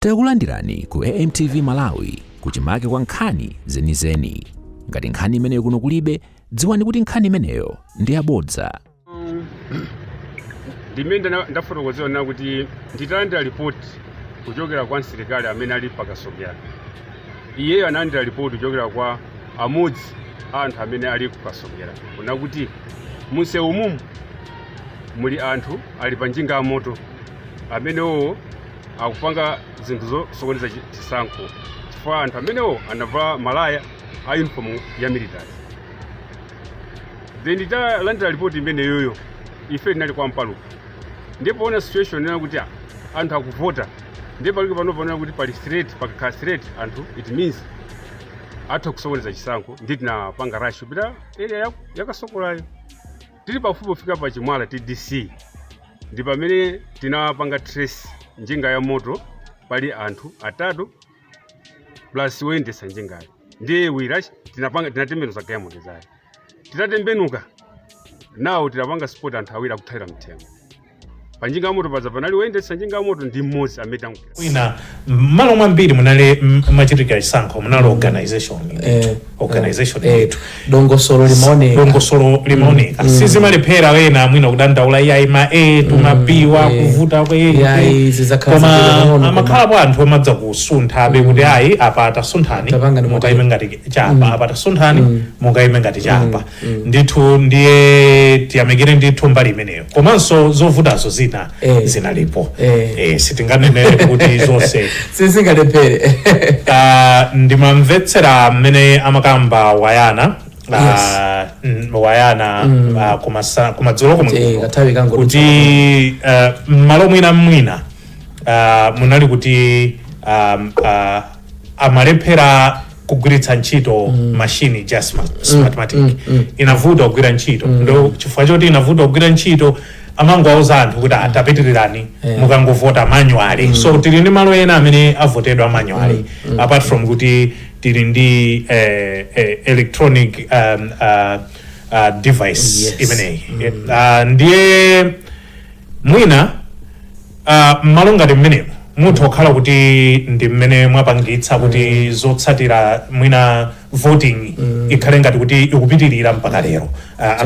Takulandirani ku AMTV Malawi, kuchimake kwa nkhani zenizeni. Ngati nkhani imeneyo kuno kulibe, dziwani kuti nkhani imeneyo ndi yabodza. Ndimene ndafotokozera na kuti nditalandira ripoti kuchokera kwa msilikali amene ali pakasokera. Iyeyo analandira ripoti kuchokera kwa amodzi a anthu amene ali kukasokera kuna kuti munsewu mumu muli anthu ali pa njinga ya moto amenewo akupanga zinthu zosokoneza chisankho, chifukwa anthu amenewo anavala malaya a uniform ya military. Then nditalandira ripoti imeneyoyo, ife tinali kwa Mpaluka, ndipo ona situation ina kuti anthu akuvota, ndipo palike pano panoona kuti pali threat. Pakakhala threat anthu, it means atha kusokoneza chisankho. Ndi tinapanga rush kupita area yakasokolayo. Tili pafupi kufika pa Chimwala TDC, ndi pamene tinapanga trace njinga ya moto pali anthu atatu plus woyendesa njingayo. Ndiye we rush, tinapanga, tinatembenuza galimoto zayo. Titatembenuka nawo, tinapanga spot anthu awiri akuthawira mthengo pa njinga ya moto. Paza panali woyendetsa njinga ya moto ndi mmodzi amene tamugwira. Mwina mmalo mwambiri munali machitika chisankho, munali organization ndithu. Organization ndithu. Dongosolo limaoneka. Dongosolo limaoneka. Sizimalephera wena mwina kudandaula, iyayi, ma A tumabiwa kuvuta kwe. Iyayi, zidzakhala koma zachedwa pang'ono, amakhalapo anthu amadza kusunthabe kuti ayi, apa tasunthani, Tapanga ndi mukayime ngati chapa, apa tasunthani, mukayime ngati chapa. Ndithu ndiye tiyamikire ndithu mbali imeneyo, komanso zovutazo zina zinalipo. Sitinganenere kuti zonse Sizingalephere. Ndimamvetsera mmene amakamba Wayana, Wayana kumadzulo komwe kuno. Kathawi kangodutsa. Kuti m'malo mwina mwina munali kuti amalephera kugwiritsa ntchito machine ja Smartmatic. Inavuta kugwira ntchito. Ndo chifukwa choti inavuta kugwira ntchito, amangowauza anthu kuti atapitirirani, mukangovota manually. So tili ndi malo ena amene avotedwa manually, apart from kuti tili ndi electronic device imeneyi. Ndiye mwina m'malo ngati mmenemo mutha kukhala kuti ndi mmene mwapangitsa kuti zotsatira, mwina voting ikhale ngati kuti ikupitirira mpaka lero,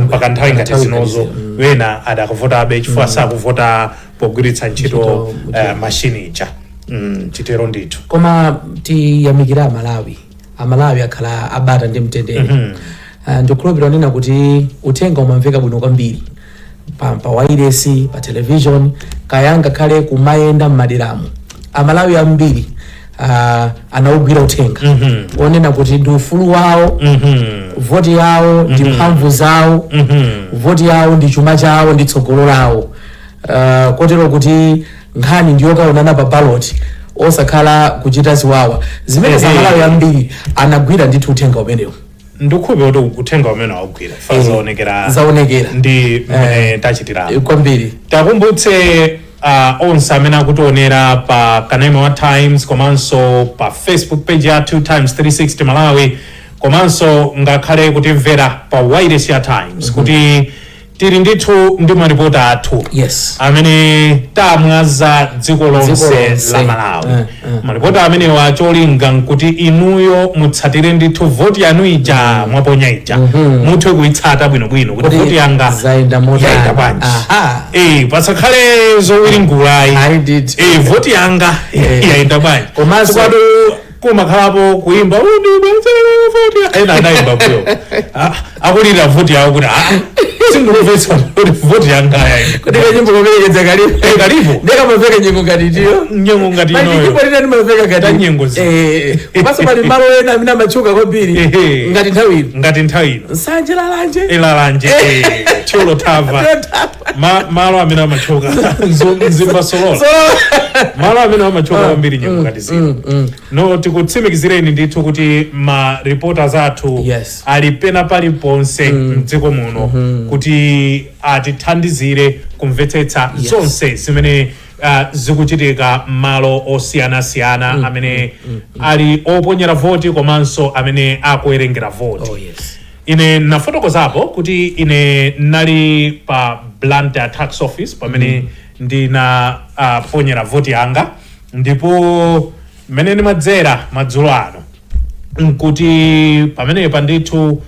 mpaka nthawi ngati nthawi zinozo. ngati Wena adakavotabe chifukwa sakuvota pogwiritsa ntchito mashini ija. Chitero ndithu. Koma tiyamikira Amalawi. Amalawi akhala abata ndi mtendere. Ndikukhulupirira nena kuti uthenga umamveka bwino kwambiri pa wailesi, pa television, kaya ngakhale kumayenda m'maderamo. Amalawi ambiri anawugwira uthenga onena kuti ndi ufulu wawo, voti yawo ndi mphamvu zawo, voti yawo ndi chuma chawo, ndi tsogolo lawo, kotero kuti nkhani ndiyokaonana pa ballot, osakhala kuchita ziwawa zimene Amalawi ambiri anagwira ndithu uthenga umenewo. Ndikukhulupirira kuti uthenga umene waugwira fa zaonekera. Zaonekera. Ndi mmene tachitira. Kwambiri. Takumbutse onse amene akutionera pa kanema wa Times, komanso pa Facebook page yathu Times 360 Malawi, komanso ngakhale kutimvera pa wireless ya Times, kuti tili ndithu ndi maripota athu amene tamwaza dziko lonse lonse. la Malawi. Maripota amenewa cholinga nkuti inuyo mutsatire ndithu voti yanu ija mwaponya ija, muthe kuitsata bwinobwino kuti Kuti voti yanga zayenda motani. Yayenda bwanji. Pasakhale zowiringulayi. Ayi ndithu. Voti yanga yayenda bwanji. Komanso- Kupatu kumakhalapo kuimba "Undibwezere voti", ena anayimba kuyo. Akulira voti yawo kuti sindikumvetsa kuti voti yanga yayenda. Kuti kanyimbo koperekedza kalipo? Eh, kalipo. Ndikamamveka nyengo ngati tiyo. Nyengo ngati Pali inoyo. nyimbo lina ndimamveka ngati Ta nyengo zino. Komanso pali malo ena amene amatchuka kwambiri ngati nthawi ino. Ngati nthawi ino. Nsanje, Lalanje. Ilalanje, Thyolo Thava. Malo amene amatchuka, Mzimba Solola, malo amene amatchuka kwambiri nyengo ngati zino. No, tikutsimikizireni ndithu kuti ma reporters athu ali pena paliponse mdziko muno kuti atithandizire kumvetsetsa zonse zimene zikuchitika m'malo osiyanasiyana amene ali oponyera voti komanso amene akuwerengera voti. Ine nafotokozapo kuti ine nali pa Blantyre Tax Office pamene ndinaponyera voti yanga. Ndipo mmene ndimadzera madzulo ano nkuti pamenepa ndithu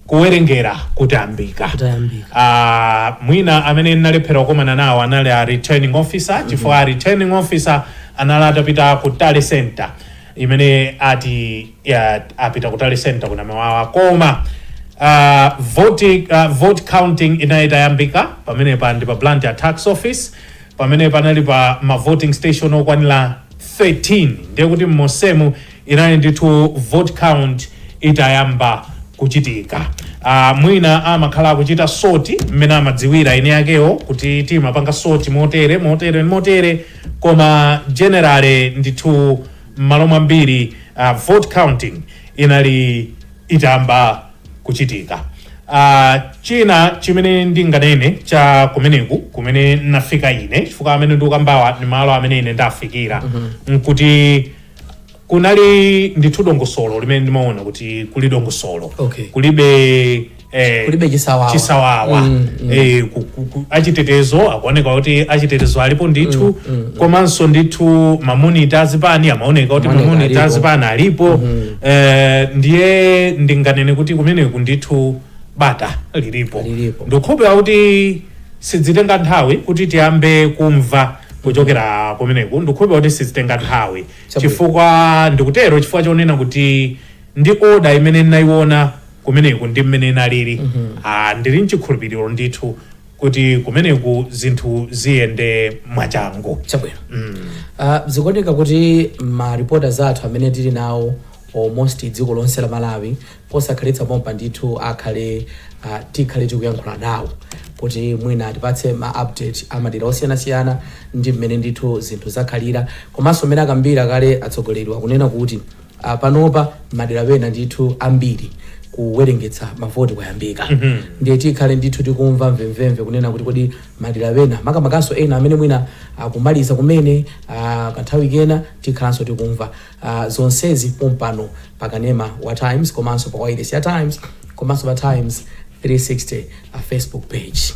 kuwerengera kutayambika. Kutayambika. Mwina amene ndinalephera kukomana nawo anali a returning officer, chifukwa a returning officer anali atapita ku tally center imene ati ya, apita ku tally center kuna Mawawa. Koma vote counting inali itayambika pamenepa ndi pa Blantyre Tax Office, pamene panali pa ma voting station okwanira 13. Ndiye kuti mmosemu inali ndithu vote count itayamba kuchitika. Mwina amakhala akuchita sort mmene amadziwira ine yakewo kuti timapanga sort motere, motere, motere, koma generally ndithu m'malo mwambiri vote counting inali itayamba kuchitika. China chimene ndinganene cha kumeneku kumene nafika ine, chifukwa amene ndikukambawa ndi malo amene ine ndafikira, nkuti kunali ndithu dongosolo limene ndimaona kuti kuli dongosolo. Kulibe Kulibe chisawawa. Chisawawa. Achitetezo akuoneka kuti achitetezo alipo ndithu, komanso ndithu ma monitor azipani amaoneka kuti Amaoneka ma monitor alipo. azipani alipo. Ndiye ndinganene kuti kumeneku ndithu bata lilipo. Lilipo. Ndikukhulupirira kuti sidzitenga nthawi kuti tiyambe kumva kuchokera kumeneku. Ndikukhulupirira kuti sizitenga nthawi. Chifukwa ndikutero chifukwa chonena kuti ndi order imene ndinayiona kumeneku ndi mmene inalili, ndili mchikhulupiriro ndithu kuti kumeneku zinthu ziyende mwachangu. Chabwino. Zikuoneka kuti ma reporters athu amene tili nawo almost dziko lonse la Malawi, posakhalitsa pompa ndithu akhale tikhale tikuyankhula nawo kuti mwina atipatse ma update amadera osiyanasiyana ndi mmene ndithu zinthu zakhalira. Komanso mmene akambira kale atsogoleri akunena kuti panopa madera pena ndithu ambiri kuwerengetsa mavoti kwayambika. Ndiye tikhale ndithu tikumva mvemvemve kunena kuti kodi madera pena, makamakaso ena amene mwina akumaliza kumene kanthawi kena, tikhalanso tikumva zonsezi pompano pakanema wa Times, komanso pa wireless ya Times, komanso pa Times 360 Facebook page.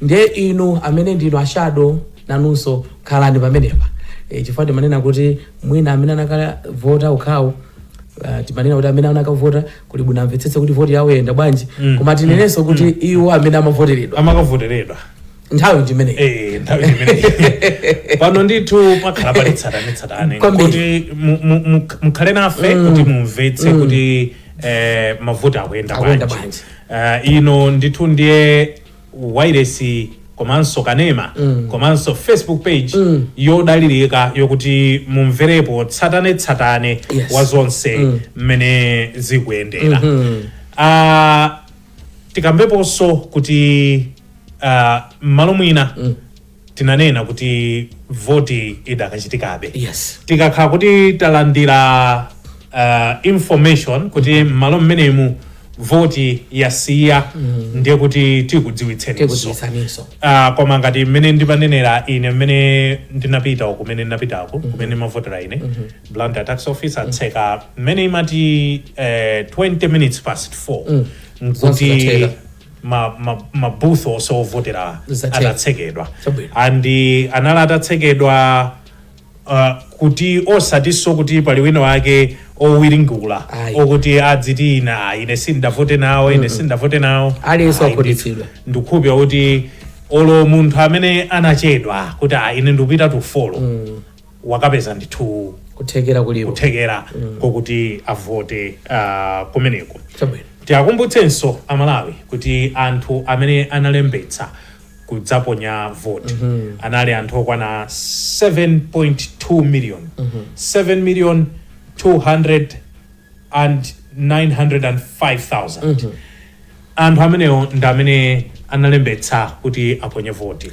Ndiye inu amene ndinu a shadow, nanunso khalani pamenepa, chifukwa timanena kuti mwina amene anakavota ukhawo, timanena kuti amene anakavota kuli bwino amvetsetse kuti voti yawo yenda bwanji. Koma tinenenso kuti iwo amene amavoteredwa amakavoteredwa, nthawi ndi imeneyi. Nthawi imeneyi pano ndithu pakhala pali tsatanetsatane Kwambiri. kuti mukhale nafe kuti mumvetse kuti mavoti akuyenda Akuyenda bwanji. Ino ndithu ndiye wireless komanso kanema komanso Facebook page yodalirika yokuti mumverepo tsatanetsatane wa zonse mmene zikuyendera. Tikambeponso kuti m'malo mwina tinanena kuti voti idakachitikabe. Tikakhala kuti talandira information kuti m'malo mmenemu voti yasiya, ndiye kuti tikudziwitseninso. Tikudziwitsaninso. Koma ngati mmene ndimanenera ine, mmene ndinapita uku, kumene ndinapitako, kumene mavotera ine, Blantyre Tax Office atseka mmene imati 20 minutes past 4, Zonse nkuti zatheka. ma booth onse ovotera Zatheka. atatsekedwa. Chabwino. And anali atatsekedwa kuti osatinso kuti pali wina wake owiringula Ayi. okuti adziti ina ine sindavote nawo, ine sindavote nawo. Aliyense Ayi, wakhutitsidwa. Ndikukhulupirira kuti olo munthu amene anachedwa kuti ah, ine ndikupita to follow, wakapeza ndithu kuthekera kulipo. Kuthekera kokuti avote kumeneko. Chabwino. Tiakumbutsenso Amalawi kuti anthu amene analembetsa kudzaponya vote anali anthu okwana 7.2 million, 7 million 200 and 905,000. Anthu amenewo ndi amene analembetsa kuti aponye voti.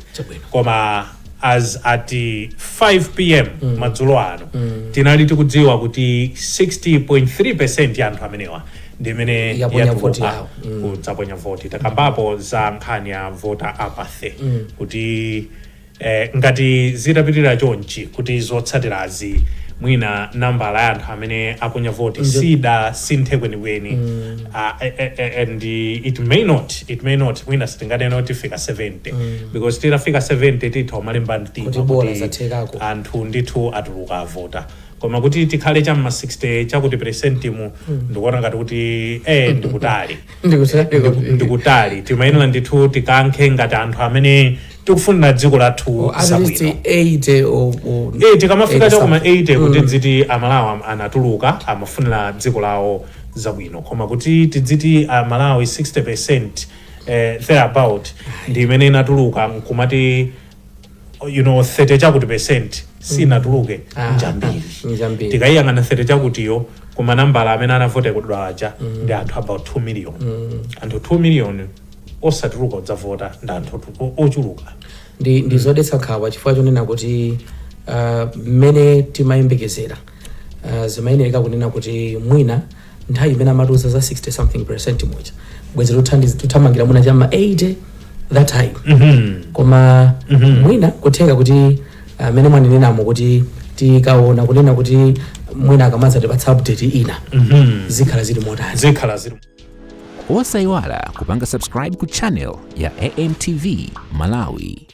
Koma as at 5 p.m. madzulo ano, tinali tikudziwa kuti 60.3% ya anthu amenewa ndi imene yaponya yatuluka voti yawo. Kudzaponya voti. Takambapo za nkhani ya voter apathy kuti ngati zitapitirira chonchi kuti zotsatirazi Mwina nambala ya anthu amene aponya voti sidasinthe kwenikweni. And it may not, mwina sitinganene kuti tifika 70, because titafika 70 titha umalimba mtima Kuti bola kuti zathekako. Anthu ndithu atuluka avota, koma kuti tikhale cham'ma 60 chakuti percent mu, ndikuona ngati kuti ndikutali. Ndikutali. Timayenera ndithu tikankhe ngati anthu amene tikufunira dziko lathu At least zabwino. 80 or Tikamafika 80 chakuma something. 80 kuti dziti Amalawi anatuluka, amafunira dziko lawo zabwino, koma kuti tidziti Amalawi 60% thereabout ndi imene inatuluka, nkumati 30 chakuti percent sinatuluke, njambiri. Njambiri. Tikayiyang'ana 30 chakutiyo, koma nambala amene anavota kudwa aja ndi anthu about 2 million. Anthu 2 million osatuluka kudzavota ndi anthu ochuluka. Ndi zodetsa nkhawa chifukwa chonena kuti mmene timayembekezera, zimayenera kunena kuti mwina nthawi imene amatiuza za 60 something percent muja, bwezi tuthamangira mwina cham'ma 80 that time. Koma mwina kutheka kuti mmene mwanenenamo kuti tikaona kunena kuti mwina akamadza tipatsa update ina, zikhala zili motani? Zikhala zili. Osayiwala kupanga subscribe ku channel ya AMTV Malawi.